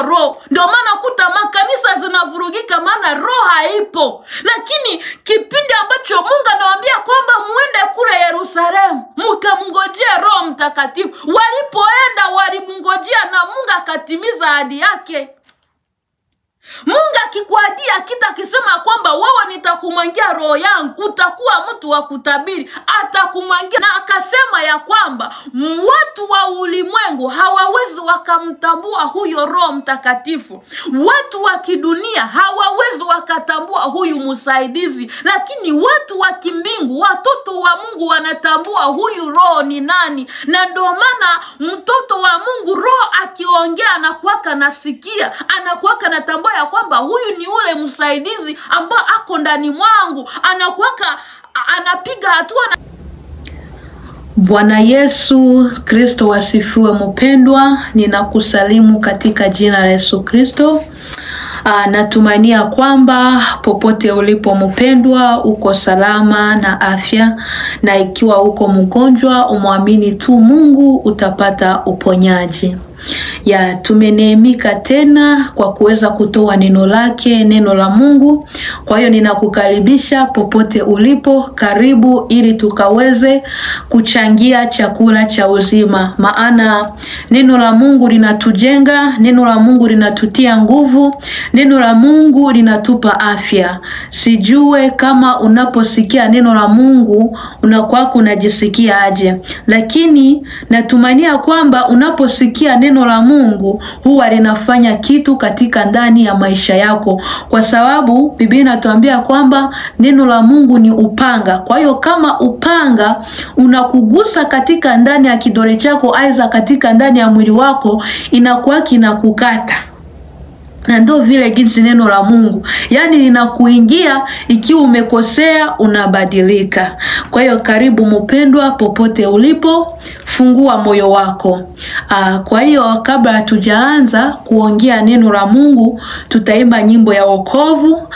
Roho. Ndio maana kuta makanisa zinavurugika, maana roho haipo. Lakini kipindi ambacho Mungu anawaambia kwamba muende kule Yerusalemu mkamngojea Roho Mtakatifu, walipoenda walimngojea na Mungu akatimiza ahadi yake. Mungu akikuadia kita akisema kwamba wewe nitakumwangia roho yangu, utakuwa mtu wa kutabiri, atakumwangia. Na akasema ya kwamba watu wa ulimwengu hawawezi wakamtambua huyo Roho Mtakatifu, watu wa kidunia hawawezi wakatambua huyu msaidizi, lakini watu wa kimbingu, watoto wa Mungu wanatambua huyu roho ni nani. Na ndio maana mtoto wa Mungu roho akiongea anakuwaka nasikia, anakuwaka natambua ya kwamba huyu ni ule msaidizi ambao ako ndani mwangu, anakuwaka anapiga hatua na... Bwana Yesu Kristo wasifiwe. Mpendwa, ninakusalimu katika jina la Yesu Kristo. Natumainia kwamba popote ulipo mpendwa, uko salama na afya, na ikiwa uko mgonjwa umwamini tu Mungu utapata uponyaji. Ya, tumeneemika tena kwa kuweza kutoa neno lake, neno la Mungu. Kwa hiyo ninakukaribisha popote ulipo, karibu ili tukaweze kuchangia chakula cha uzima. Maana neno la Mungu linatujenga, neno la Mungu linatutia nguvu, neno la Mungu linatupa afya. Sijue kama unaposikia neno la Mungu unakuwa unajisikia aje, lakini natumainia kwamba unaposikia neno la Mungu huwa linafanya kitu katika ndani ya maisha yako, kwa sababu Biblia inatuambia kwamba neno la Mungu ni upanga. Kwa hiyo kama upanga unakugusa katika ndani ya kidole chako, aidha katika ndani ya mwili wako, inakuwa kinakukata. Na ndio vile jinsi neno la Mungu, yaani linakuingia, ikiwa umekosea unabadilika. Kwa hiyo karibu mpendwa, popote ulipo, fungua moyo wako. Kwa hiyo kabla hatujaanza kuongea neno la Mungu, tutaimba nyimbo ya wokovu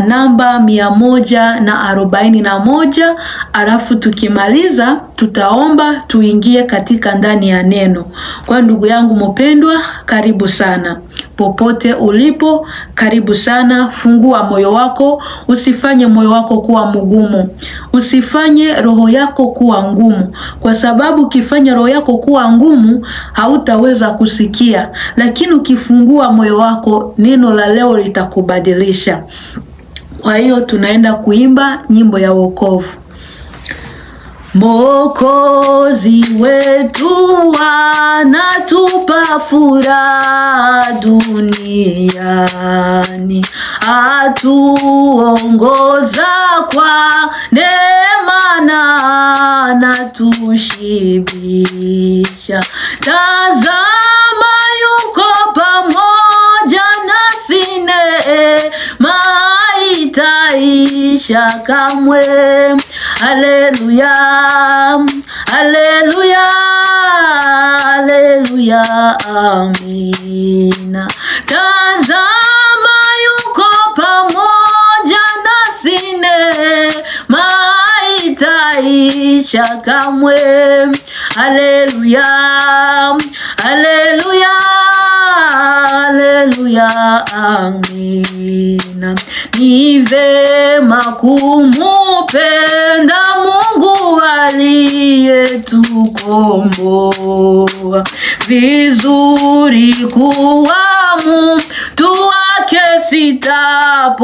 namba 141, alafu tukimaliza tutaomba tuingie katika ndani ya neno. Kwa ndugu yangu mpendwa, karibu sana. Popote ulipo, karibu sana, fungua moyo wako, usifanye moyo wako kuwa mgumu. Usifanye roho yako kuwa ngumu, kwa sababu ukifanya roho yako kuwa ngumu hautaweza kusikia. Lakini ukifungua moyo wako, neno la leo litakubadilisha. Kwa hiyo tunaenda kuimba nyimbo ya wokovu. Mwokozi wetu anatupa furaha duniani, atuongoza kwa neema na anatushibisha. Tazama yuko pamoja nasi, neema haitaisha kamwe. Haleluya, haleluya, haleluya, amina. Tazama yuko pamoja nasi, neema haitaisha kamwe. Haleluya, haleluya, haleluya, amina. Ni vema kumupenda Mungu aliyetukomboa, vizuri kuwa mtu wake, sitapotea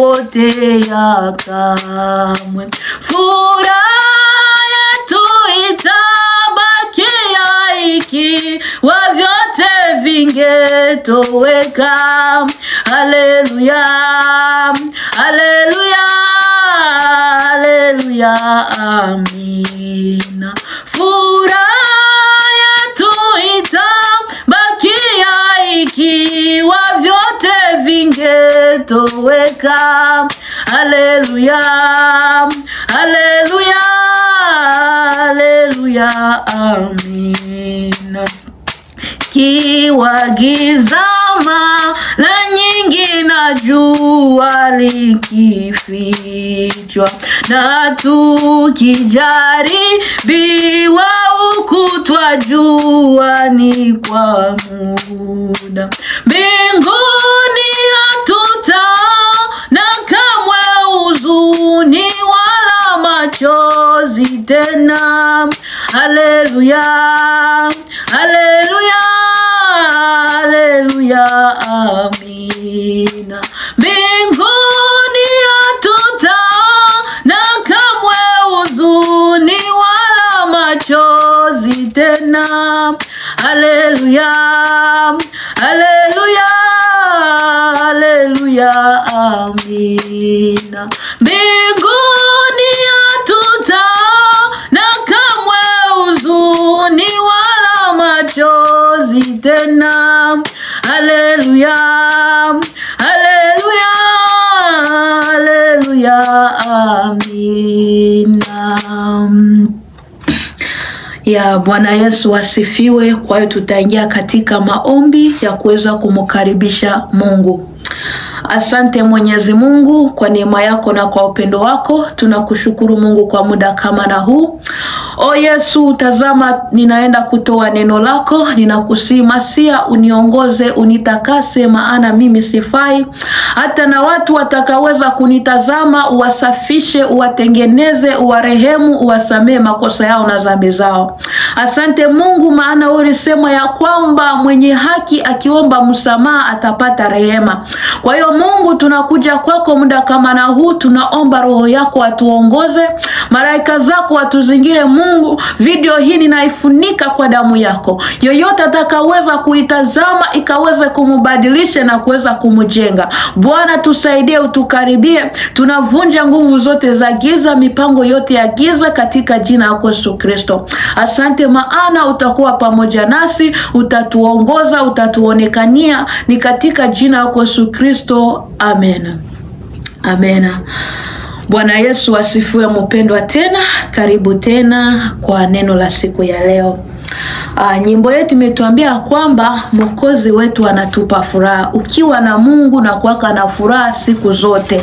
kamwe. Furaha yetu itabakia ikiwa vyote vingetoweka. Haleluya, haleluya, haleluya, amina. Furaha yetu itabakia ikiwa vyote vingetoweka. Haleluya, haleluya, haleluya, amina. Kiwa gizama la nyingi na jua likifichwa, na tukijaribiwa huku twajua ni kwa muda. Mbinguni hatutaona kamwe huzuni wala machozi tena. Haleluya, haleluya, haleluya, amina. Mbinguni hatutaona kamwe huzuni wala machozi tena. Haleluya, haleluya, haleluya, amina. Mbinguni hatutaona kamwe huzuni wala machozi tena. Haleluya, haleluya, haleluya, amina. Ya Bwana Yesu asifiwe. Kwa hiyo tutaingia katika maombi ya kuweza kumkaribisha Mungu. Asante Mwenyezi Mungu kwa neema yako na kwa upendo wako. Tunakushukuru Mungu kwa muda kama na huu. O Yesu, tazama ninaenda kutoa neno lako. Ninakusihi Masia uniongoze, unitakase, maana mimi sifai. Hata na watu watakaweza kunitazama, uwasafishe, uwatengeneze, uwarehemu, uwasamee makosa yao na dhambi zao. Asante Mungu, maana ulisema ya kwamba mwenye haki akiomba msamaha atapata rehema. Kwa hiyo Mungu, tunakuja kwako muda kama na huu, tunaomba roho yako atuongoze, malaika zako atuzingire. Mungu, video hii ninaifunika kwa damu yako. Yoyote atakaweza kuitazama ikaweze kumubadilisha na kuweza kumjenga. Bwana tusaidie, utukaribie. Tunavunja nguvu zote za giza, mipango yote ya giza katika jina la Yesu Kristo. Asante maana utakuwa pamoja nasi, utatuongoza, utatuonekania, ni katika jina la Yesu Kristo. Amen. Amen. Bwana Yesu asifiwe. Mpendwa, tena karibu tena kwa neno la siku ya leo. Nyimbo yetu imetuambia kwamba Mwokozi wetu anatupa furaha. Ukiwa na Mungu na kuwaka na furaha siku zote.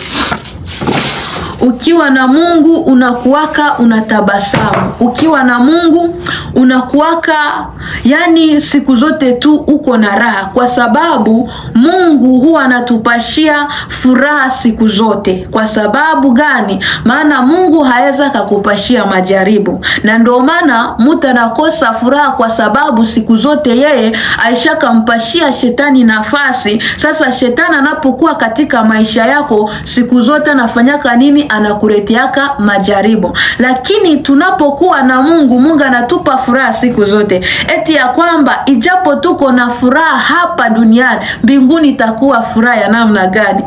Ukiwa na Mungu unakuwaka unatabasamu. Ukiwa na Mungu unakuwaka, yani siku zote tu uko na raha, kwa sababu Mungu huwa anatupashia furaha siku zote. Kwa sababu gani? Maana Mungu haweza kukupashia majaribu, na ndio maana mtu anakosa furaha, kwa sababu siku zote yeye alishakampashia shetani nafasi. Sasa shetani anapokuwa katika maisha yako siku zote anafanyaka nini? Anakuleteaka majaribu. Lakini tunapokuwa na Mungu, Mungu anatupa furaha siku zote, eti ya kwamba ijapo tuko na furaha hapa duniani, mbinguni itakuwa furaha ya namna gani?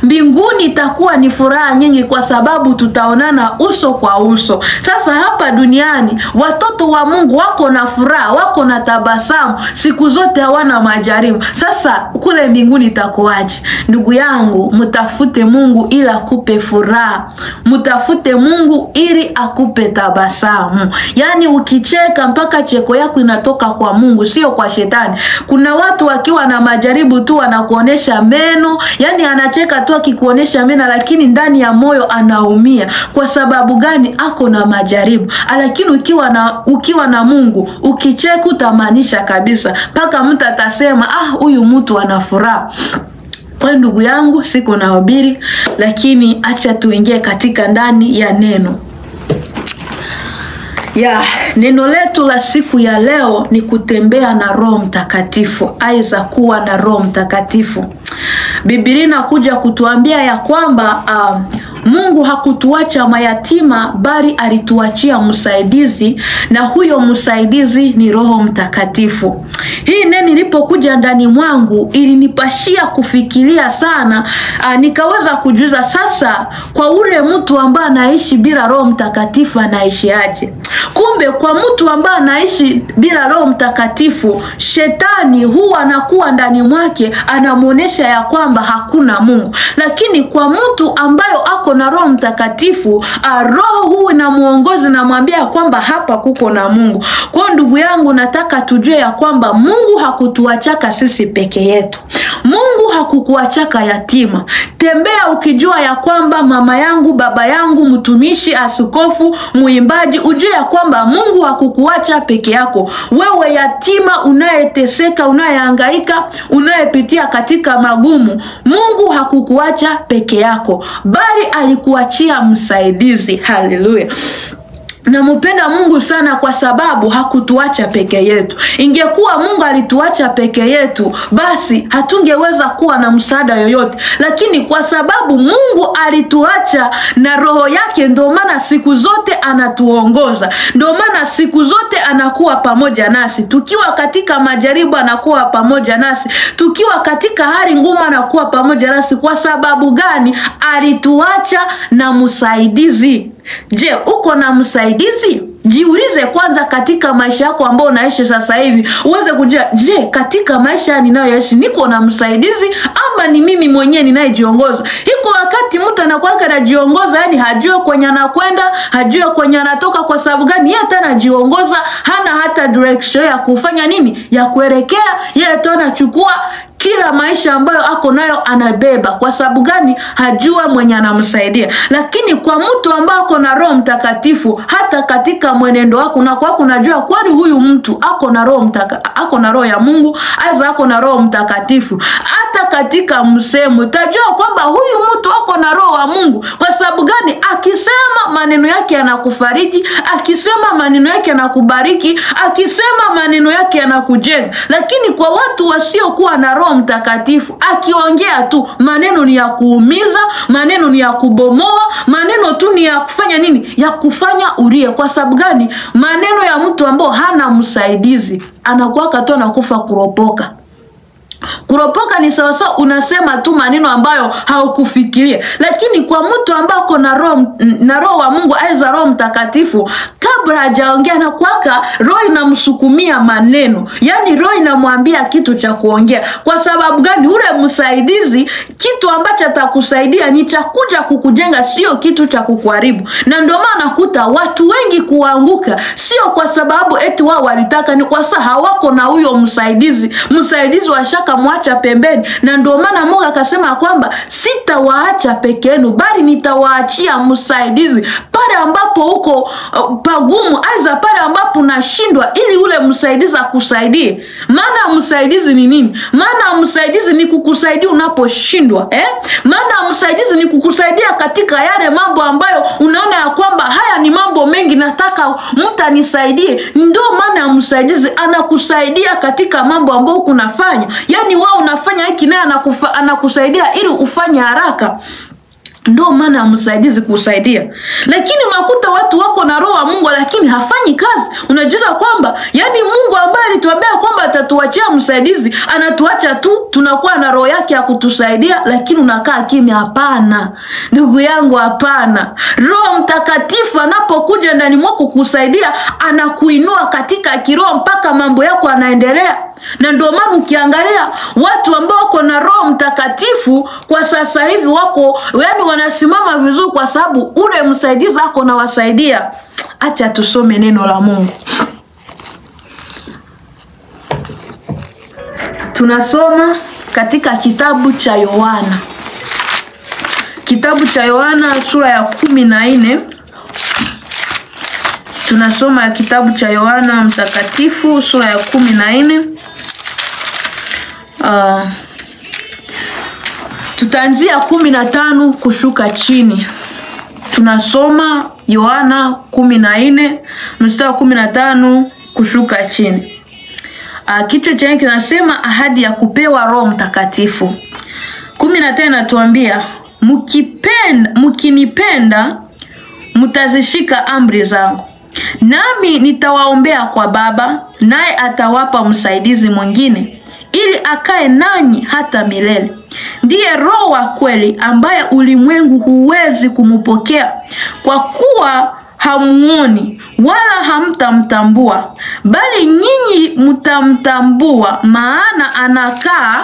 Mbinguni itakuwa ni furaha nyingi, kwa sababu tutaonana uso kwa uso. Sasa hapa duniani watoto wa Mungu wako na furaha, wako na tabasamu siku zote, hawana majaribu. Sasa kule mbinguni itakuwaje? Ndugu yangu, mtafute Mungu ila akupe furaha. Mtafute Mungu ili akupe tabasamu. Yani ukicheka mpaka cheko yako inatoka kwa Mungu, sio kwa shetani. Kuna watu wakiwa na majaribu tu wanakuonesha meno, yani anacheka tu akikuonesha meno, lakini ndani ya moyo anaumia. Kwa sababu gani? Ako na majaribu. Lakini ukiwa na Mungu, ukicheka utamaanisha kabisa mpaka mtu atasema, ah, huyu mtu ana furaha. Kwa ndugu yangu, siko na hubiri, lakini acha tuingie katika ndani ya neno. Ya, neno letu la siku ya leo ni kutembea na Roho Mtakatifu, aiza kuwa na Roho Mtakatifu. Biblia inakuja kutuambia ya kwamba Mungu hakutuacha mayatima, bali alituachia msaidizi, na huyo msaidizi ni Roho Mtakatifu. Hii neno ilipokuja ndani mwangu ilinipashia kufikiria sana, nikaweza kujuza sasa kwa ule mtu ambaye anaishi bila Roho Mtakatifu anaishi aje? Kumbe kwa mtu ambaye anaishi bila Roho Mtakatifu, shetani huwa anakuwa ndani mwake, anamuonesha ya kwamba hakuna Mungu. Lakini kwa mtu ambayo ako na Roho Mtakatifu, roho huu na muongozi na mwambia kwamba hapa kuko na Mungu. Kwa ndugu yangu, nataka tujue ya kwamba Mungu hakutuachaka sisi peke yetu. Mungu hakukuachaka yatima. Tembea ukijua ya kwamba mama yangu, baba yangu, mtumishi, askofu, muimbaji, ujue ya kwamba Mungu hakukuacha peke yako. Wewe yatima unayeteseka, unayehangaika, unayepitia katika magumu, Mungu hakukuacha peke yako, bali alikuachia msaidizi. Haleluya. Nampenda Mungu sana kwa sababu hakutuacha peke yetu. Ingekuwa Mungu alituacha peke yetu, basi hatungeweza kuwa na msaada yoyote. Lakini kwa sababu Mungu alituacha na roho yake, ndio maana siku zote anatuongoza. Ndio maana siku zote anakuwa pamoja nasi. Tukiwa katika majaribu anakuwa pamoja nasi. Tukiwa katika hali ngumu anakuwa pamoja nasi. Kwa sababu gani? Alituacha na msaidizi. Je, uko na msaidizi? Jiulize kwanza katika maisha yako ambayo unaishi sasa hivi, uweze kujua, je, katika maisha ninayoishi niko na msaidizi ama ni mimi mwenyewe ninayejiongoza? Iko wakati mtu anakuwa anajiongoza, yani hajui kwenye anakwenda, hajui kwenye anatoka. Kwa sababu gani? Yeye hata anajiongoza, hana hata direction ya kufanya nini, ya kuelekea. Yeye tu anachukua kila maisha ambayo ako nayo anabeba. Kwa sababu gani? Hajua mwenye anamsaidia. Lakini kwa mtu ambaye ako na Roho Mtakatifu, hata katika mwenendo wako na kwako unajua kwani huyu mtu ako na Roho Mtakatifu, ako na roho ya Mungu, aza ako na Roho Mtakatifu. Hata katika msemo utajua kwamba huyu mtu ako na roho wa Mungu. Kwa sababu gani? Akisema maneno yake yanakufariji, akisema maneno yake yanakubariki, akisema maneno yake yanakujenga. Lakini kwa watu wasiokuwa na Roho Mtakatifu, akiongea tu maneno ni ya kuumiza, maneno ni ya kubomoa, maneno tu ni ya kufanya nini? Ya kufanya ulie. Kwa sababu gani? Maneno ya mtu ambao hana msaidizi anakuwa katoa na kufa kuropoka. Kuropoka ni sawasawa unasema tu maneno ambayo haukufikiria. Lakini kwa mtu ambaye ako na roho wa Mungu, aiza Roho Mtakatifu, kabla hajaongea na kwaka roho inamsukumia maneno. Yani roho inamwambia kitu cha kuongea. Kwa sababu gani? Ule msaidizi, kitu ambacho atakusaidia ni cha kuja kukujenga, sio kitu cha kukuharibu. Na ndio maana nakuta watu wengi kuanguka sio kwa sababu eti wao walitaka, ni kwa sababu hawako na huyo msaidizi. Msaidizi wa shaka mwacha pembeni. Na ndio maana Mungu akasema kwamba sitawaacha peke yenu, bali nitawaachia msaidizi. Pale ambapo uko pagumu, aiza pale ambapo unashindwa, ili ule msaidizi akusaidie. Maana msaidizi ni nini? Maana msaidizi ni kukusaidia unaposhindwa, Maana msaidizi ni kukusaidia katika yale mambo ambayo unaona ya kwamba haya ni mambo mengi, nataka mtu anisaidie. Ndio maana msaidizi anakusaidia katika mambo ambayo unafanya. Yani wewe unafanya hiki naye anakusaidia ili ufanye haraka. Ndio maana msaidizi kusaidia. Lakini unakuta watu wako na roho wa Mungu lakini hafanyi kazi. Unajua kwamba yani Mungu ambaye alituambia kwamba atatuachia msaidizi, anatuacha tu, tunakuwa na roho yake ya kutusaidia, lakini unakaa kimya. Hapana. Ndugu yangu, hapana. Roho Mtakatifu anapokuja ndani mwako kusaidia, anakuinua katika kiroho mpaka mambo yako yanaendelea. Na ndio maana ukiangalia watu ambao wako na Roho Mtakatifu kwa sasa hivi wako, yani wanasimama vizuri, kwa sababu ule msaidizi ako na wasaidia. Acha tusome neno la Mungu. Tunasoma katika kitabu cha Yohana. Kitabu cha Yohana sura ya 14. Tunasoma kitabu cha Yohana Mtakatifu sura ya 14. Tutaanzia 15 kushuka chini. Tunasoma Yohana 14 mstari wa 15 kushuka chini. Kichwa chake kinasema ahadi ya kupewa Roho Mtakatifu. 15 inatuambia, mkinipenda mtazishika amri zangu. Nami nitawaombea kwa Baba, naye atawapa msaidizi mwingine, ili akae nanyi hata milele. Ndiye Roho wa kweli, ambaye ulimwengu huwezi kumupokea, kwa kuwa hamuoni wala hamtamtambua, bali nyinyi mtamtambua, maana anakaa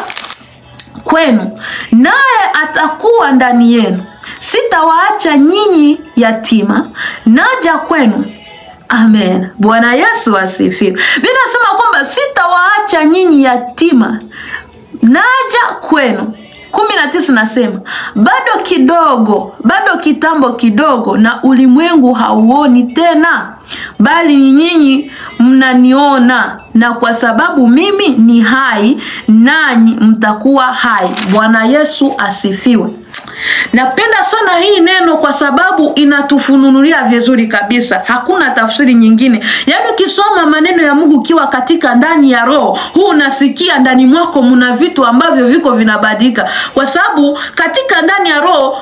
kwenu, naye atakuwa ndani yenu. Sitawaacha nyinyi yatima, naja kwenu. Amen. Bwana Yesu asifiwe. Biblia inasema kwamba sitawaacha nyinyi yatima, naja kwenu. 19 nasema, bado kidogo, bado kitambo kidogo, na ulimwengu hauoni tena, bali nyinyi mnaniona, na kwa sababu mimi ni hai, nanyi mtakuwa hai. Bwana Yesu asifiwe. Napenda sana hii neno kwa sababu inatufununulia vizuri kabisa. Hakuna tafsiri nyingine. Yaani ukisoma maneno ya Mungu ukiwa katika ndani ya roho, huu unasikia ndani mwako mna vitu ambavyo viko vinabadilika. Kwa sababu katika ndani ya roho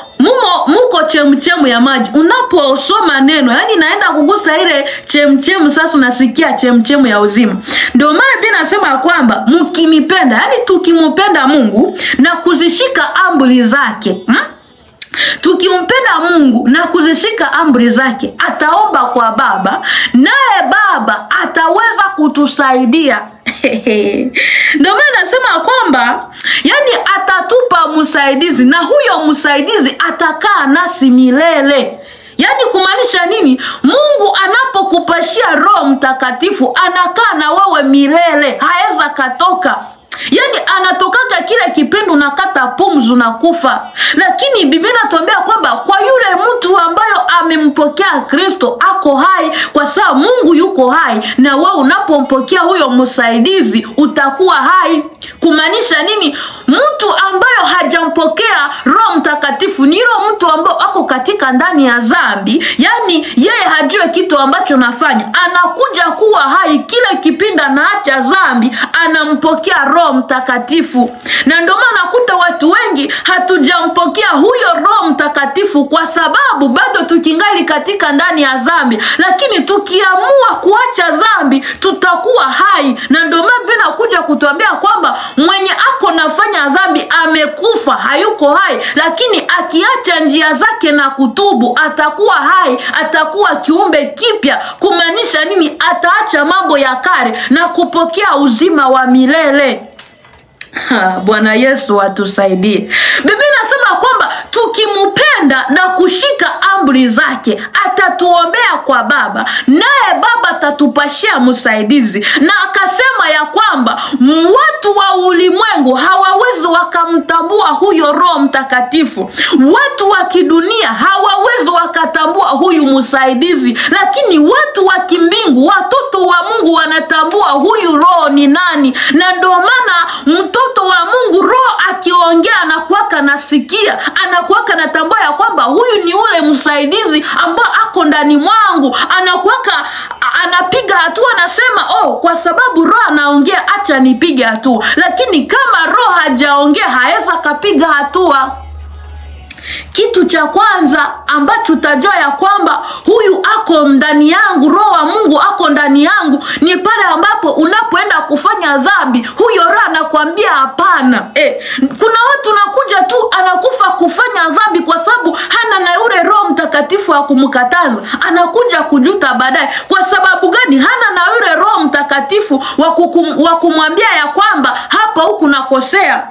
muko chemchemu ya maji. Unaposoma neno, yani naenda kugusa ile chemchemu, sasa unasikia chemchemu ya uzima. Ndio maana Biblia inasema kwamba mkinipenda, yani tukimpenda Mungu na kuzishika amri zake, tukimpenda Mungu na kuzishika amri zake, ataomba kwa Baba, naye Baba ataweza kutusaidia. Ndio maana nasema kwamba yani atatupa msaidizi, na huyo msaidizi atakaa nasi milele. Yani kumaanisha nini? Mungu anapokupashia Roho Mtakatifu anakaa na wewe milele, haeza katoka. Yani anatokaka kile kipindi unakata pumzi unakufa. Lakini Biblia inatuambia kwamba kwa yule mtu ambayo amempokea Kristo ako hai, kwa sababu Mungu yuko hai, na wewe unapompokea huyo msaidizi utakuwa hai. Kumaanisha nini? Mtu ambayo hajampokea Roho Mtakatifu ni yule mtu ambaye ako katika ndani ya dhambi, yani yeye hajui kitu ambacho nafanya. Anakuja kuwa hai kile kipindi anaacha dhambi, anampokea Roho Mtakatifu. Na ndio maana nakuta watu wengi hatujampokea huyo Roho Mtakatifu kwa sababu bado tukingali katika ndani ya dhambi. Lakini tukiamua kuacha dhambi tutakuwa hai. Na ndio maana Biblia inakuja kutuambia kwamba mwenye ako nafanya dhambi amekufa, hayuko hai, lakini akiacha njia zake na kutubu atakuwa hai, atakuwa kiumbe kipya. Kumaanisha nini? Ataacha mambo ya kale na kupokea uzima wa milele. Bwana Yesu atusaidie. Biblia inasema kwamba tukimpenda na kushika amri zake atatuombea kwa Baba, naye Baba atatupashia msaidizi. Na akasema ya kwamba watu wa ulimwengu hawawezi wakamtambua huyo Roho Mtakatifu, watu wa kidunia hawawezi wakatambua huyu msaidizi, lakini watu wa kimbingu, watoto wa Mungu wanatambua huyu Roho ni nani. Na ndio maana mtoto wa Mungu Roho akiongea anakuwaka nasikia, anakuwaka natambua ya kwamba huyu ni ule msaidizi ambao ako ndani mwangu. Anakuwaka anapiga hatua, anasema oh, kwa sababu Roho anaongea acha nipige hatua. Lakini kama Roho hajaongea haeza kapiga hatua. Kitu cha kwanza ambacho utajua ya kwamba huyu ako ndani yangu, Roho wa Mungu ako ndani yangu, ni pale ambapo unapoenda kufanya dhambi, huyo Roho anakuambia hapana. Kuna watu nakuja tu anakufa kufanya dhambi kwa sababu hana na yule Roho Mtakatifu wa kumkataza, anakuja kujuta baadaye. Kwa sababu gani? Hana na yule Roho Mtakatifu wa kumwambia ya kwamba hapa huku nakosea.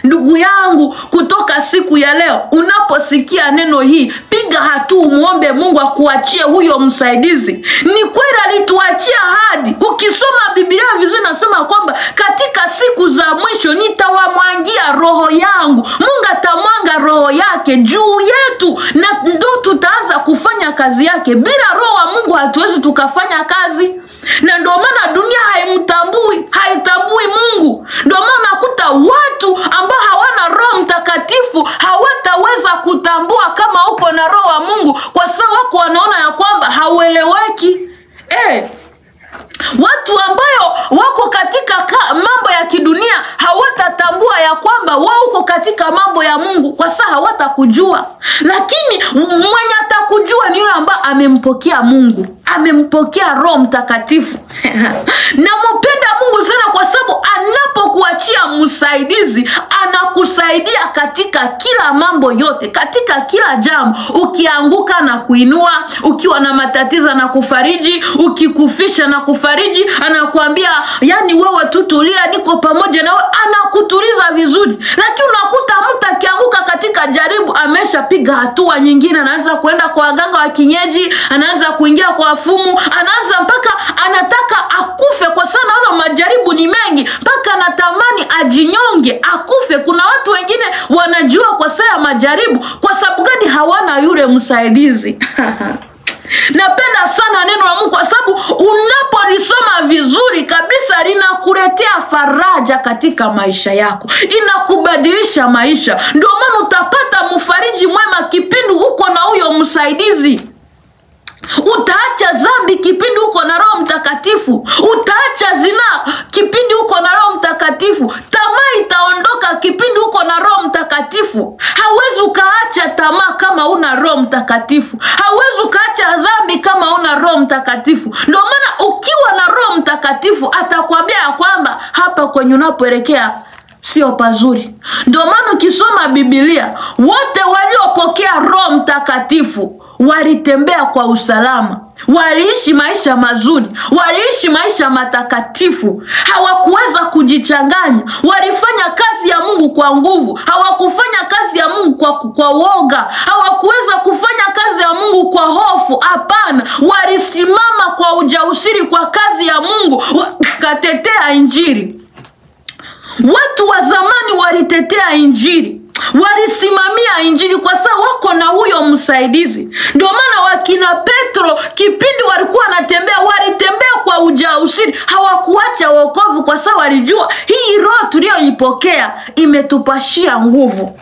Ndugu yangu, kutoka siku ya leo unaposikia neno hii, piga hatua, muombe Mungu akuachie huyo msaidizi. Ni kweli alituachia ahadi. Ukisoma Biblia vizuri nasema kwamba katika siku za mwisho nitawamwangia roho yangu. Mungu atamwanga roho yake juu yetu, na ndo tutaanza kufanya kazi yake. Bila roho wa Mungu hatuwezi tukafanya kazi. Na ndio maana dunia haimtambui, haitambui Mungu. Ndio maana nakuta watu ambao hawana Roho Mtakatifu hawataweza kutambua kama uko na Roho wa Mungu, kwa sababu wako wanaona ya kwamba haueleweki. Watu ambayo wako katika mambo ya kidunia hawatatambua ya kwamba wao uko katika mambo ya Mungu, kwa sababu hawatakujua. Lakini mwenye atakujua ni yule ambaye amempokea Mungu, amempokea Roho Mtakatifu. Nampenda Mungu sana kwa sababu anapokuachia msaidizi anakusaidia katika kila mambo yote, katika kila jambo. Ukianguka na kuinua, ukiwa na matatizo na kufariji, ukikufisha na kufariji, anakuambia yani wewe tutulia, niko pamoja na wewe, anakutuliza vizuri. Lakini unakuta mtu akianguka katika Akipata jaribu ameshapiga hatua nyingine, anaanza kuenda kwa waganga wa kienyeji, anaanza kuingia kwa wafumu, anaanza mpaka anataka akufe, kwa sababu anaona majaribu ni mengi, mpaka anatamani ajinyonge akufe. Kuna watu wengine wanajua kwa saa ya majaribu. Kwa sababu gani? Hawana yule msaidizi. Napenda sana neno la Mungu kwa sababu unapolisoma vizuri kabisa linakuletea faraja katika maisha yako, inakubadilisha maisha. Ndio maana utapata mfariji mwema kipindi uko na huyo msaidizi. Utaacha dhambi kipindi uko na Roho Mtakatifu. Utaacha zinaa kipindi uko na Roho Mtakatifu. Tamaa itaondoka kipindi uko na Roho Mtakatifu. Hauwezi ukaacha tamaa kama una Roho Mtakatifu. Hauwezi ukaacha dhambi kama una Roho Mtakatifu. Ndio maana ukiwa na Roho Mtakatifu atakwambia ya kwamba hapa kwenye unapoelekea sio pazuri. Ndio maana ukisoma Biblia, wote waliopokea Roho Mtakatifu walitembea kwa usalama, waliishi maisha mazuri, waliishi maisha matakatifu, hawakuweza kujichanganya, walifanya kazi ya Mungu kwa nguvu, hawakufanya kazi ya Mungu kwa woga, hawakuweza kufanya kazi ya Mungu kwa hofu. Hapana, walisimama kwa ujasiri kwa kazi ya Mungu, wakatetea Injili. Watu wa zamani walitetea Injili, walisimamia Injili kwa sababu wako na huyo msaidizi. Ndio maana wakina Petro kipindi walikuwa wanatembea, walitembea kwa ujasiri, hawakuacha wokovu kwa sababu walijua hii roho tuliyoipokea imetupashia nguvu.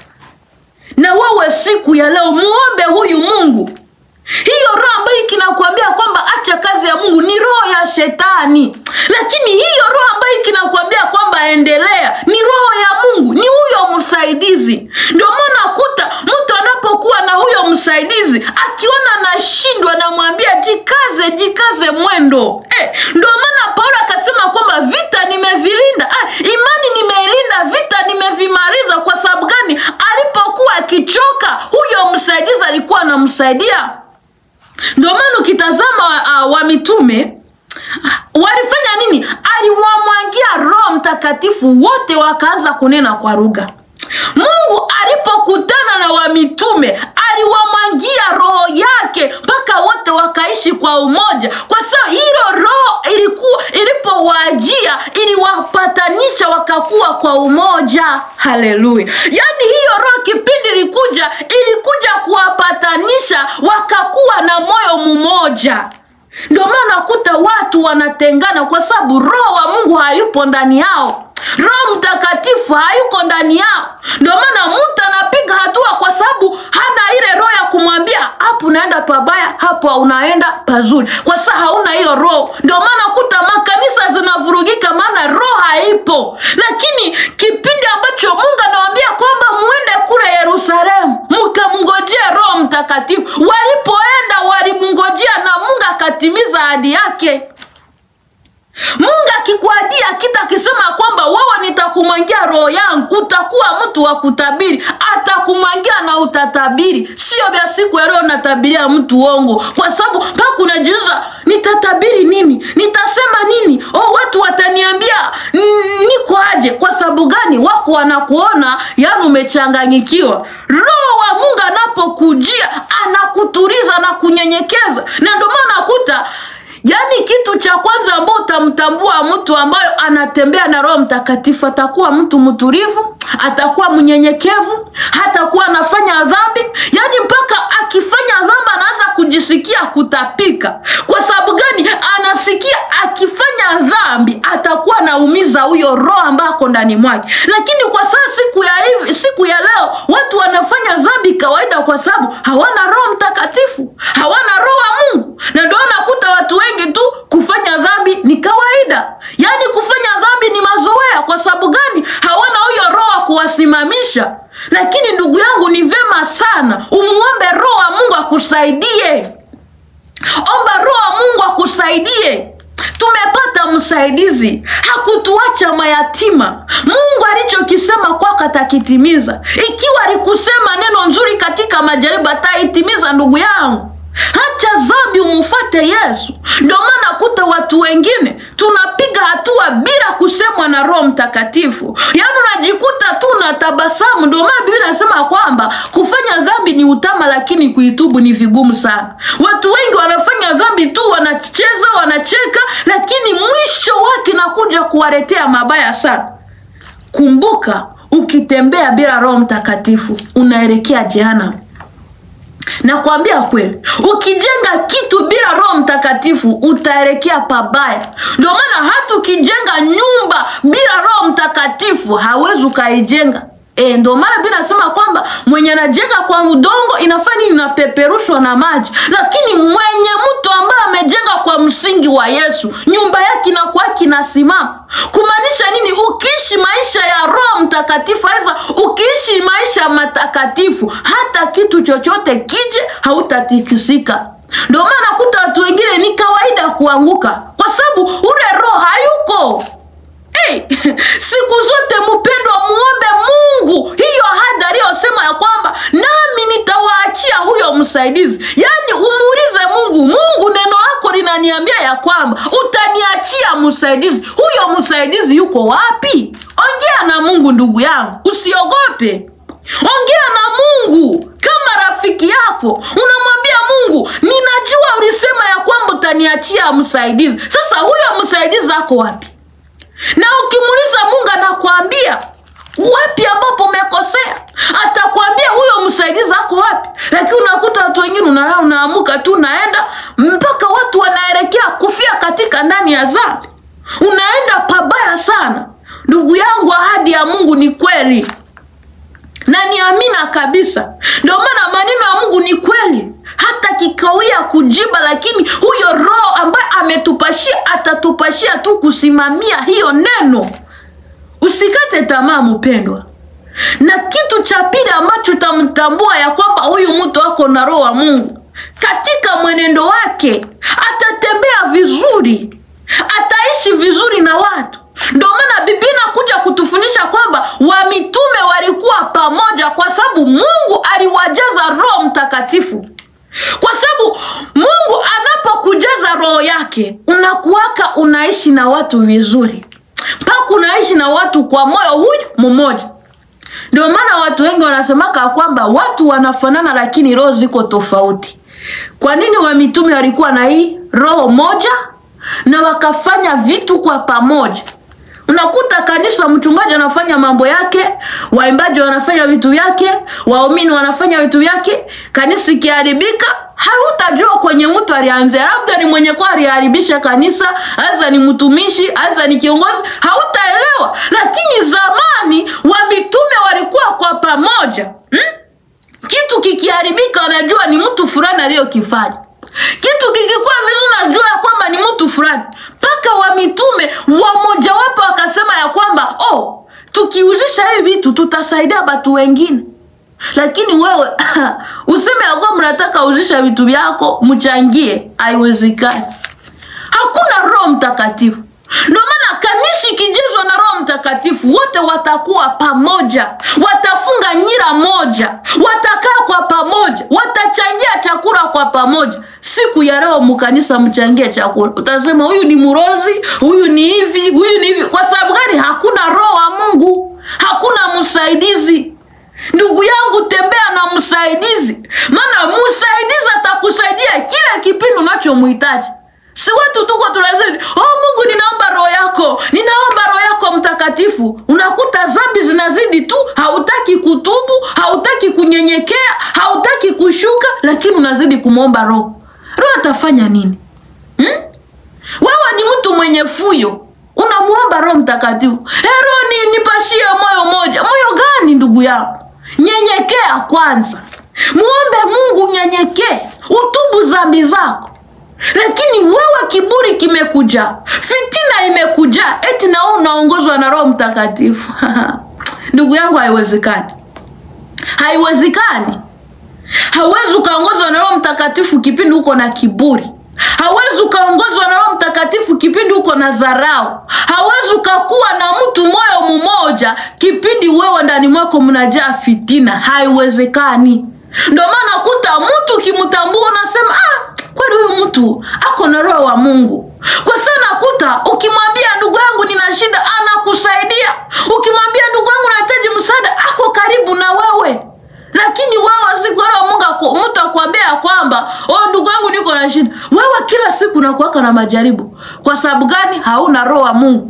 Na wewe siku ya leo muombe huyu Mungu. Hiyo roho ambayo kinakuambia kwamba acha kazi ya Mungu ni roho ya shetani. Lakini hiyo roho ambayo kinakuambia kwamba endelea ni roho ya Mungu, ni huyo msaidizi. Ndio maana kuta mtu anapokuwa na huyo msaidizi, akiona anashindwa anamwambia jikaze, jikaze mwendo. Ndio maana Paulo akasema kwamba vita nimevilinda, imani nimeilinda, vita nimevimaliza. Kwa sababu gani? Alipokuwa akichoka, huyo msaidizi alikuwa anamsaidia. Ndio maana ukitazama wa mitume walifanya nini? Aliwamwangia Roho Mtakatifu, wote wakaanza kunena kwa lugha. Mungu alipokutana na wa mitume aliwamwangia roho yake mpaka wote wakaishi kwa umoja. Kwa sababu hilo roho ilikuwa ilipowajia iliwapatanisha wakakuwa kwa umoja. Haleluya. Yaani hiyo roho kipindi ilikuja kuwapatanisha wakakuwa na moyo mmoja. Ndio maana kuta watu wanatengana kwa sababu roho wa Mungu hayupo ndani yao. Roho Mtakatifu hayuko ndani yao. Ndio maana mtu anapiga hatua kwa sababu hana ile roho ya kumwambia hapo unaenda pabaya, hapo unaenda pazuri. Kwa sababu hauna hiyo roho. Ndio maana kuta makanisa zinavurugika, maana roho haipo. Lakini kipindi ambacho Mungu anawaambia kwamba muende kule Yerusalemu mkamngojee Roho Mtakatifu, walipoenda walimngojea na Mungu akatimiza ahadi yake. Mungu akikuadia kita akisema kwamba wewe nitakumwangia roho yangu, utakuwa mtu wa kutabiri, atakumwangia na utatabiri. Sio vya siku ya leo natabiria mtu uongo, kwa sababu mpaka unajiuliza nitatabiri nini, nitasema nini, oh watu wataniambia niko aje. Kwa sababu gani? Wako wanakuona yani umechanganyikiwa. Roho wa Mungu anapokujia anakutuliza na kunyenyekeza. Na ndio maana kuta yaani kitu cha kwanza ambao utamtambua mtu ambayo anatembea na Roho Mtakatifu, atakuwa mtu mtulivu, atakuwa mnyenyekevu, hatakuwa anafanya dhambi. Yaani mpaka akifanya dhambi anaanza kujisikia kutapika. Kwa sababu gani? Anasikia akifanya dhambi atakuwa anaumiza huyo roho ambayo ako ndani mwake. Lakini kwa sasa siku ya leo watu wanafanya dhambi kawaida kwa sababu hawana Roho Mtakatifu, hawana roho wa Mungu. Na ndio nakuta watu wengi tu kufanya dhambi ni kawaida. Yaani kufanya dhambi ni mazoea. Kwa sababu gani? Hawana huyo roho wa kuwasimamisha. Lakini ndugu yangu, ni vema sana umuombe roho wa Mungu akusaidie. Omba roho wa Mungu akusaidie. Tumepata msaidizi, hakutuacha mayatima. Mungu alichokisema kwako atakitimiza. Ikiwa alikusema neno nzuri katika majaribu ataitimiza, ndugu yangu. Acha dhambi umfuate Yesu. Ndio maana kuta watu wengine tunapiga hatua bila kusemwa na Roho Mtakatifu. Yaani unajikuta tu na tabasamu. Ndio maana Biblia inasema kwamba kufanya dhambi ni utama, lakini kuitubu ni vigumu sana. Watu wengi wanafanya dhambi tu, wanacheza, wanacheka, lakini mwisho wake nakuja kuwaletea mabaya sana. Kumbuka, ukitembea bila Roho Mtakatifu unaelekea jehanamu. Nakwambia kweli, ukijenga kitu bila Roho Mtakatifu utaelekea pabaya. Ndio maana hata ukijenga nyumba bila Roho Mtakatifu hawezi ukaijenga. Ndio maana Biblia inasema kwamba mwenye anajenga kwa udongo inafanya nini? Inapeperushwa na maji. Lakini mwenye mtu ambaye amejenga kwa msingi wa Yesu, nyumba yake inakuwa kinasimama. Kumaanisha nini? Ukiishi maisha ya Roho Mtakatifu, aidha ukiishi maisha matakatifu, hata kitu chochote kije hautatikisika. Ndio maana kuta watu wengine ni kawaida kuanguka, kwa sababu ule roho hayuko. Hey, siku zote mpendwa, muombe Mungu hiyo ahadi aliyosema ya kwamba nami nitawaachia huyo msaidizi. Yaani umuulize Mungu, Mungu neno lako linaniambia ya kwamba utaniachia msaidizi. Huyo msaidizi yuko wapi? Ongea na Mungu ndugu yangu, usiogope. Ongea na Mungu kama rafiki yako. Unamwambia Mungu, ninajua ulisema ya kwamba utaniachia msaidizi. Sasa huyo msaidizi ako wapi? Na ukimuuliza Mungu anakuambia wapi ambapo umekosea. Atakwambia huyo msaidizi ako wapi. Lakini unakuta watu wengine unalala, unaamuka tu naenda mpaka watu wanaelekea kufia katika ndani ya dhambi. Unaenda pabaya sana. Ndugu yangu, ahadi ya Mungu ni kweli na ni amina kabisa. Ndio maana maneno ya Mungu ni kweli, hata kikawia kujiba, lakini huyo Roho ambaye ametupashia atatupashia tu kusimamia hiyo neno. Usikate tamaa mpendwa. Na kitu cha pili ambacho utamtambua ya kwamba huyu mtu ako na Roho wa Mungu, katika mwenendo wake atatembea vizuri, ataishi vizuri na watu. Ndio maana Biblia inakuja kutufundisha kwamba wamitume walikuwa pamoja kwa sababu Mungu aliwajaza Roho Mtakatifu. Kwa sababu Mungu anapokujaza roho yake, unakuwaka unaishi na watu vizuri, mpaka unaishi na watu kwa moyo huyu mmoja. Ndio maana watu wengi wanasemaka kwamba watu wanafanana lakini roho ziko tofauti. Kwa nini wamitume walikuwa na hii roho moja na wakafanya vitu kwa pamoja? Unakuta kanisa mchungaji anafanya mambo yake, waimbaji wanafanya vitu vyake, waumini wanafanya vitu vyake. Kanisa ikiharibika hautajua kwenye mtu alianzia, labda ni mwenye kwa aliharibisha kanisa, aza ni mtumishi, aza ni kiongozi, hautaelewa. Lakini zamani wa mitume walikuwa kwa pamoja. Kitu kikiharibika wanajua ni mtu fulani aliyokifanya. Kitu kikikuwa vizuri najua ya kwamba ni mtu fulani. Paka wa mitume wa wapo wakasema ya kwamba oh, tukiuzisha hivi vitu tutasaidia watu wengine. Lakini wewe useme ya kwamba mnataka uzisha vitu vyako mchangie, haiwezekani. Hakuna Roho Mtakatifu. Ndio maana kanisa ikijazwa na Roho Mtakatifu, wote watakuwa pamoja, watafunga nyira moja, watakaa kwa pamoja, watachangia chakula kwa pamoja. Siku ya leo mkanisa mchangie chakula, utasema huyu ni murozi, huyu ni hivi, huyu ni hivi. Kwa sababu gani? Hakuna Roho wa Mungu, hakuna msaidizi. Ndugu yangu, tembea na msaidizi, maana msaidizi atakusaidia kila kipindi unachomhitaji. Si watu tuko tunasema, oh Mungu ninaomba roho yako, ninaomba roho yako mtakatifu. Unakuta dhambi zinazidi tu, hautaki kutubu, hautaki kunyenyekea, hautaki kushuka, lakini unazidi kumuomba roho. Roho atafanya nini? Wewe ni mtu mwenye fuyo, unamuomba Roho Mtakatifu. Roho nipashie moyo moja. Moyo gani ndugu yangu? Nyenyekea kwanza. Muombe Mungu, nyenyekee, utubu dhambi zako. Lakini wewe kiburi kimekuja, fitina imekuja, eti na wewe unaongozwa na Roho Mtakatifu. Ndugu yangu, haiwezekani. Haiwezekani. Hauwezi ukaongozwa na Roho Mtakatifu kipindi uko na kiburi. Hauwezi ukaongozwa na Roho Mtakatifu kipindi uko na dharau. Hauwezi ukakuwa na mtu moyo mmoja kipindi wewe ndani mwako mnajaa fitina. Haiwezekani. Ndio maana kuta mtu ukimtambua unasema kweli huyu mtu ako na roho wa Mungu. Kwa sana kuta ukimwambia ndugu yangu nina shida, anakusaidia. Ukimwambia ndugu yangu nahitaji msaada, ako karibu na wewe. Lakini wewe siku roho Mungu mtu akwambia kwamba oh, ndugu yangu niko na shida, wewe kila siku unakuwa na majaribu. Kwa sababu gani? Hauna roho wa Mungu.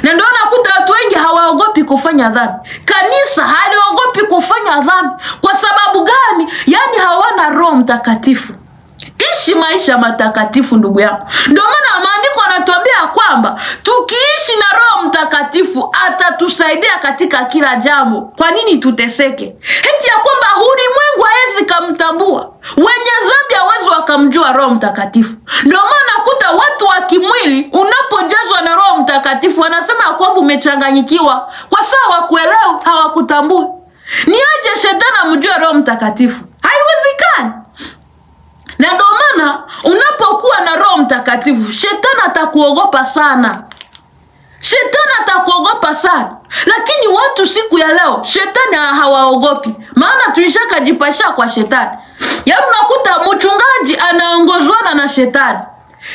Na ndio nakuta watu wengi hawaogopi kufanya dhambi. Kanisa haliogopi kufanya dhambi. Kwa sababu gani? Yaani hawana Roho Mtakatifu. Ishi maisha matakatifu ndugu yangu. Ndio maana maandiko yanatuambia kwamba tukiishi na Roho Mtakatifu atatusaidia katika kila jambo. Kwa nini tuteseke? Eti ya kwamba ulimwengu hawezi kumtambua. Wenye dhambi hawezi wakamjua Roho Mtakatifu. Ndio maana kuta watu wa kimwili unapojazwa na Roho Mtakatifu wanasema kwamba umechanganyikiwa. Kwa sababu hawakuelewi, hawakutambui. Ni aje shetani amjue Roho Mtakatifu? Haiwezekani. Na ndio maana unapokuwa na Roho Mtakatifu, shetani atakuogopa sana. Shetani atakuogopa sana. Lakini watu siku ya leo shetani hawaogopi. Maana tulishakajipasha kwa shetani. Yaani unakuta mchungaji anaongozwana na shetani.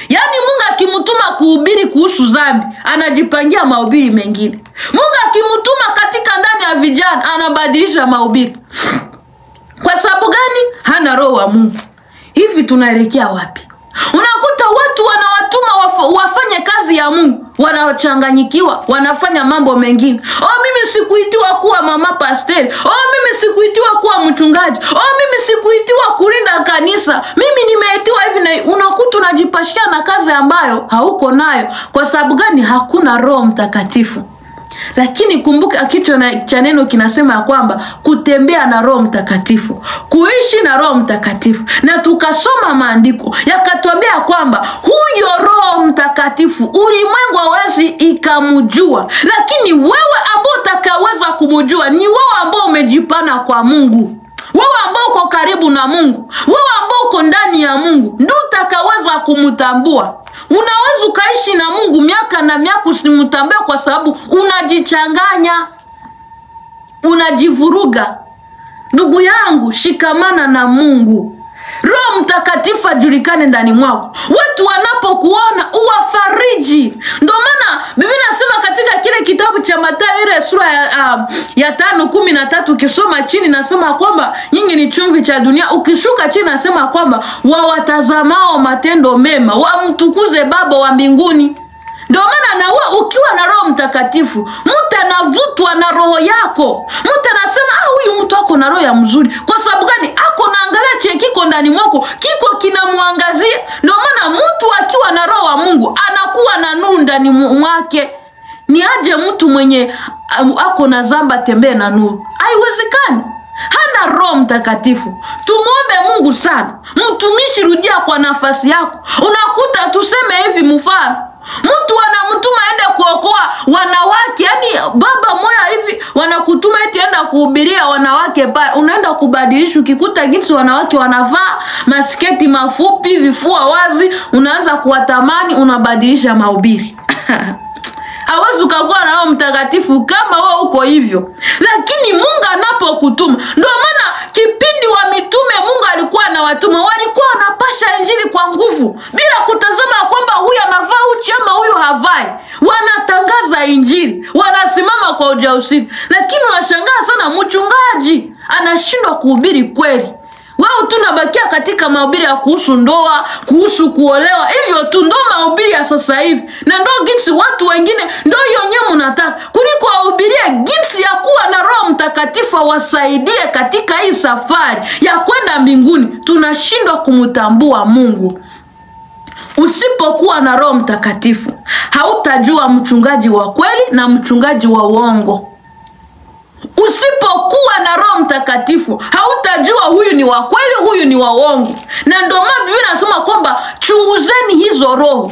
Yaani Mungu akimtuma kuhubiri kuhusu dhambi, anajipangia mahubiri mengine. Mungu akimtuma katika ndani ya vijana, anabadilisha mahubiri. Kwa sababu gani? Hana roho wa Mungu. Hivi tunaelekea wapi? Unakuta watu wanawatuma wafanye kazi ya Mungu, wanachanganyikiwa, wanafanya mambo mengine. Oh, mimi sikuitiwa kuwa mama pasteri. Oh, mimi sikuitiwa kuwa mchungaji. Oh, mimi sikuitiwa kulinda kanisa. Mimi nimeitiwa hivi. Na unakuta unajipashia na kazi ambayo hauko nayo. Kwa sababu gani? Hakuna Roho Mtakatifu. Lakini kumbuka kichwa cha neno kinasema ya kwamba kutembea na Roho Mtakatifu, kuishi na Roho Mtakatifu. Na tukasoma maandiko yakatuambia kwamba huyo Roho Mtakatifu ulimwengu hawezi ikamjua, lakini wewe ambao utakaweza kumjua ni wewe ambao umejipana kwa Mungu, wewe ambao uko karibu na Mungu, wewe ambao uko ndani ya Mungu, ndio utakaweza kumtambua. Unaweza ukaishi na Mungu miaka na miaka usimtambue kwa sababu unajichanganya, unajivuruga. Ndugu yangu, shikamana na Mungu. Roho Mtakatifu ajulikane ndani mwako. Watu wanapokuona uwafariji. Ndio maana Biblia inasema katika kile kitabu cha Mathayo ile sura ya 5:13, ukisoma chini nasema kwamba nyinyi ni chumvi cha dunia. Ukishuka chini nasema kwamba wawatazamao matendo mema wamtukuze Baba wa mbinguni. Ndio maana na wewe ukiwa na Roho Mtakatifu, mtu anavutwa na roho yako. Mtu anasema huyu mtu ako na roho ya mzuri. Kwa sababu gani? Ako naangalia che kiko ndani mwako, kiko kinamuangazia. Ndio maana mtu akiwa na roho wa Mungu anakuwa na nuru ndani mwake. Ni aje mtu mwenye ako na zamba tembee na nuru? Haiwezekani. Hana Roho Mtakatifu. Tumuombe Mungu sana. Mtumishi, rudia kwa nafasi yako. Unakuta tuseme hivi mfano, mtu anamtuma aende kuokoa wanawake, yani baba moya hivi wanakutuma eti enda kuhubiria wanawake pale, unaenda kubadilisha. Ukikuta jinsi wanawake wanavaa masketi mafupi, vifua wazi, unaanza kuwatamani, unabadilisha mahubiri. Hawezi ukakuwa na Roho Mtakatifu kama wewe uko hivyo. Lakini Mungu anapokutuma, ndio maana kipindi wa mitume Mungu alikuwa anawatuma, walikuwa wanapasha injili kwa nguvu bila kutazama kwamba huyu anavaa uchi ama huyu havai. Wanatangaza injili, wanasimama kwa ujasiri. Lakini unashangaa sana mchungaji anashindwa kuhubiri kweli. Wewe tu unabakia katika mahubiri ya kuhusu ndoa, kuhusu kuolewa. Hivyo tu ndo mahubiri ya sasa hivi. Na ndo jinsi watu wengine ndo hiyo nyewe mnataka. Kuliko wahubirie jinsi ya kuwa na Roho Mtakatifu awasaidie katika hii safari ya kwenda mbinguni. Tunashindwa kumtambua Mungu. Usipokuwa na Roho Mtakatifu, hautajua mchungaji wa kweli na mchungaji wa uongo. Usipokuwa na Roho Mtakatifu, hautajua huyu ni wa kweli, huyu ni wa uongo. Na ndio maana Biblia inasema kwamba chunguzeni hizo roho.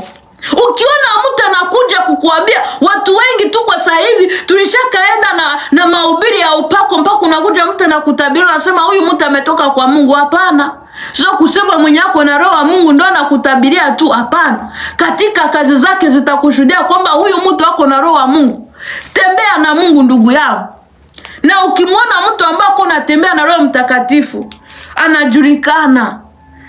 Ukiona mtu anakuja kukuambia, watu wengi tu kwa sasa hivi tulishakaenda na mahubiri ya upako, mpaka unakuja mtu anakutabiri anasema huyu mtu ametoka kwa Mungu. Hapana. Sio kusema mwenye yako na roho ya Mungu ndio anakutabiria tu, hapana. Katika kazi zake zitakushuhudia kwamba huyu mtu ako na roho ya Mungu. Tembea na Mungu ndugu yangu. Na ukimwona mtu ambaye unatembea na Roho Mtakatifu, anajulikana.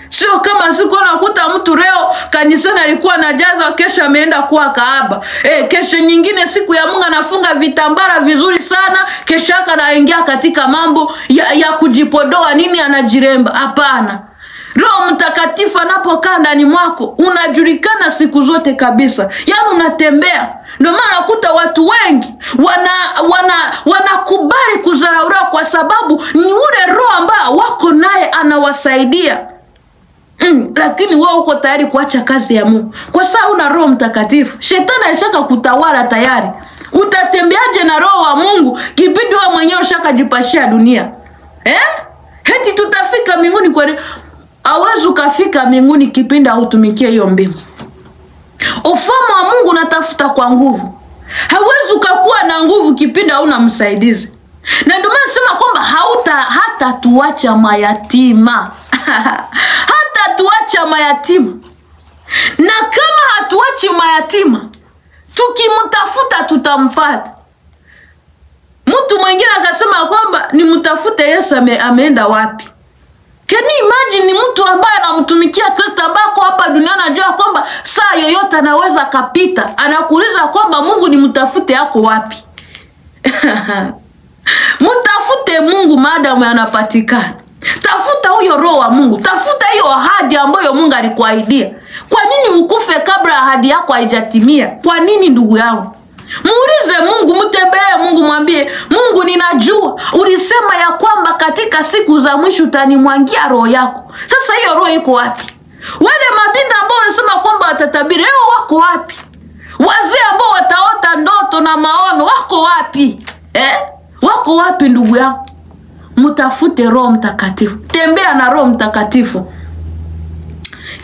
Sio kama siku unakuta mtu leo kanisani alikuwa anajaza, kesho ameenda kuwa kahaba. Kesho nyingine siku ya Mungu anafunga vitambara vizuri sana, kesho yake anaingia katika mambo ya kujipodoa nini, anajiremba. Hapana. Roho Mtakatifu anapokaa ndani mwako unajulikana siku zote kabisa. Yaani unatembea. Ndio maana unakuta watu wengi wanakubali kudharauliwa kwa sababu ni ule roho ambao wako naye anawasaidia. Lakini wewe uko tayari kuacha kazi ya Mungu kwa sababu una Roho Mtakatifu. Shetani alishaka kutawala tayari. Utatembeaje na Roho wa Mungu kipindi wewe mwenyewe ushakajipashia dunia? Heti tutafika mbinguni kwa nini? Hawezi ukafika mbinguni kipindi hautumikie hiyo mbingu. Ufalme wa Mungu unatafuta kwa nguvu. Hawezi ukakuwa na nguvu kipindi hauna msaidizi. Na ndio maana nasema kwamba hata tuacha mayatima. Hata tuacha mayatima. Na kama hatuachi mayatima, tukimtafuta tutampata. Mtu mwingine akasema kwamba nimtafute Yesu ameenda wapi? Can you imagine ni mtu ambaye anamtumikia Kristo, ambaye ako hapa duniani anajua kwamba saa yoyote anaweza kapita, anakuuliza kwamba Mungu nimtafute yako wapi? Mtafute Mungu maadamu anapatikana. Tafuta huyo Roho wa Mungu, tafuta hiyo ahadi ambayo Mungu alikuahidia. Kwa nini ukufe kabla ahadi yako haijatimia? Kwa nini ndugu yangu? Muulize Mungu, mtembelee Mungu, mwambie Mungu, ninajua ulisema ya kwamba katika siku za mwisho utanimwangia roho yako. Sasa hiyo roho iko wapi? Wale mabinda ambao walisema kwamba watatabiri leo wako wapi? Wazee ambao wataota ndoto na maono wako wapi? Wako wapi ndugu yangu? Mtafute Roho Mtakatifu. Tembea na Roho Mtakatifu.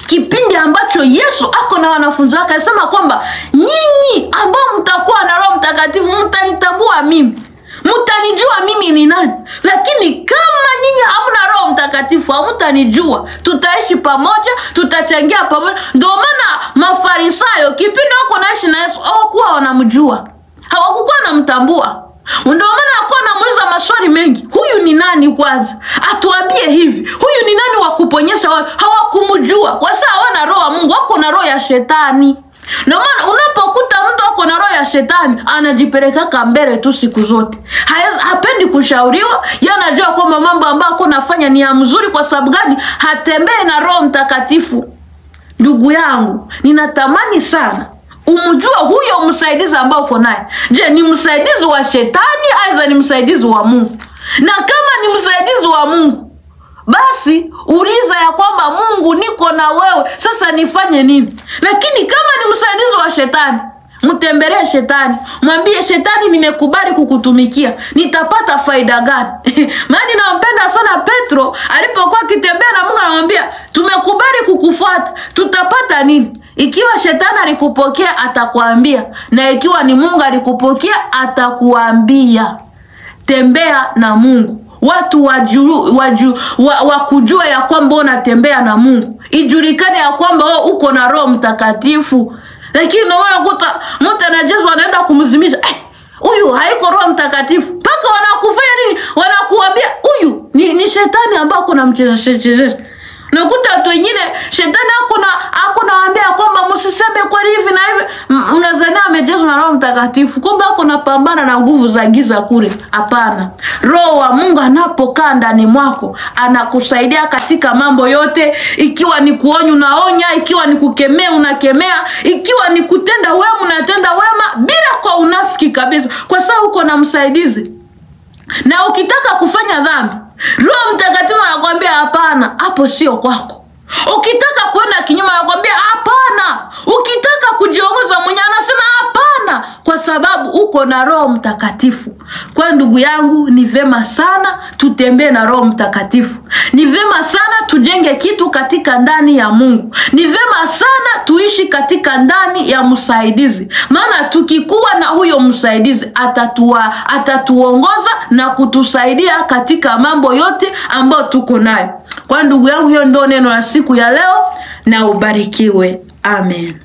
Kipindi ambacho Yesu ako na wanafunzi wake alisema kwamba nyinyi ambao mtakuwa na Roho Mtakatifu mtanitambua mimi, mtanijua mimi ni nani. Lakini kama nyinyi hamna Roho Mtakatifu hamtanijua. Tutaishi pamoja, tutachangia pamoja. Ndio maana Mafarisayo kipindi wako naishi na Yesu hawakuwa wanamjua, hawakuwa wanamtambua. Ndio maana alikuwa anamuuliza maswali mengi. Huyu ni nani kwanza? Atuambie hivi. Huyu ni nani wa kuponyesha watu? Hawakumjua. Kwa sababu hawana roho ya Mungu, wako na roho ya shetani. Ndio maana unapokuta mtu ako na roho ya shetani, anajipeleka mbele tu siku zote. Hapendi kushauriwa. Yeye anajua kwamba mambo ambayo ako nafanya ni ya mzuri. Kwa sababu gani? Hatembei na Roho Mtakatifu. Ndugu yangu, ninatamani sana umjue huyo msaidizi ambao uko naye. Je, ni msaidizi wa shetani aidha ni msaidizi wa Mungu? Na kama ni msaidizi wa Mungu, basi uliza ya kwamba Mungu, niko na wewe, sasa nifanye nini? Lakini kama ni msaidizi wa shetani, mtembelee shetani, mwambie shetani, nimekubali kukutumikia, nitapata faida gani? Maana nampenda sana Petro alipokuwa akitembea na Mungu anamwambia, tumekubali kukufuata, tutapata nini? Ikiwa shetani alikupokea atakwambia, na ikiwa ni Mungu alikupokea atakuambia. Tembea na Mungu. Watu wakujua ya kwamba unatembea na Mungu. Ijulikane ya kwamba wewe uko na Roho Mtakatifu. Lakini unakuta mtu anajezwa anaenda kumzimisha, huyu haiko Roho Mtakatifu. Paka wanakufanya nini? Wanakuambia huyu ni shetani ambao kuna mchezesha. Nakuta watu wengine shetani hakuna waambia kwamba msiseme kweli hivi na hivi, unazania amejazwa na Roho Mtakatifu, kumbe hako napambana na nguvu za giza kule. Hapana. Roho wa Mungu anapokaa ndani mwako anakusaidia katika mambo yote. Ikiwa ni kuonya unaonya, ikiwa ni kukemea unakemea, ikiwa ni kutenda wema unatenda wema bila kwa unafiki kabisa, kwa sababu uko na msaidizi. Na ukitaka kufanya dhambi, Roho Mtakatifu anakuambia hapana, hapo sio kwako. Ukitaka kwenda kinyume anakuambia hapana. Ukitaka kujiongoza mwenyewe anasema hapana, kwa sababu uko na Roho Mtakatifu. Kwa ndugu yangu, ni vema sana tutembee na Roho Mtakatifu. Ni vema sana tujenge kitu katika ndani ya Mungu. Ni vema sana tuishi katika ndani ya msaidizi. Maana tukikuwa na huyo msaidizi atatuongoza na kutusaidia katika mambo yote ambayo tuko nayo. Kwa ndugu yangu, hiyo ndio neno la siku ya leo, na ubarikiwe. Amen.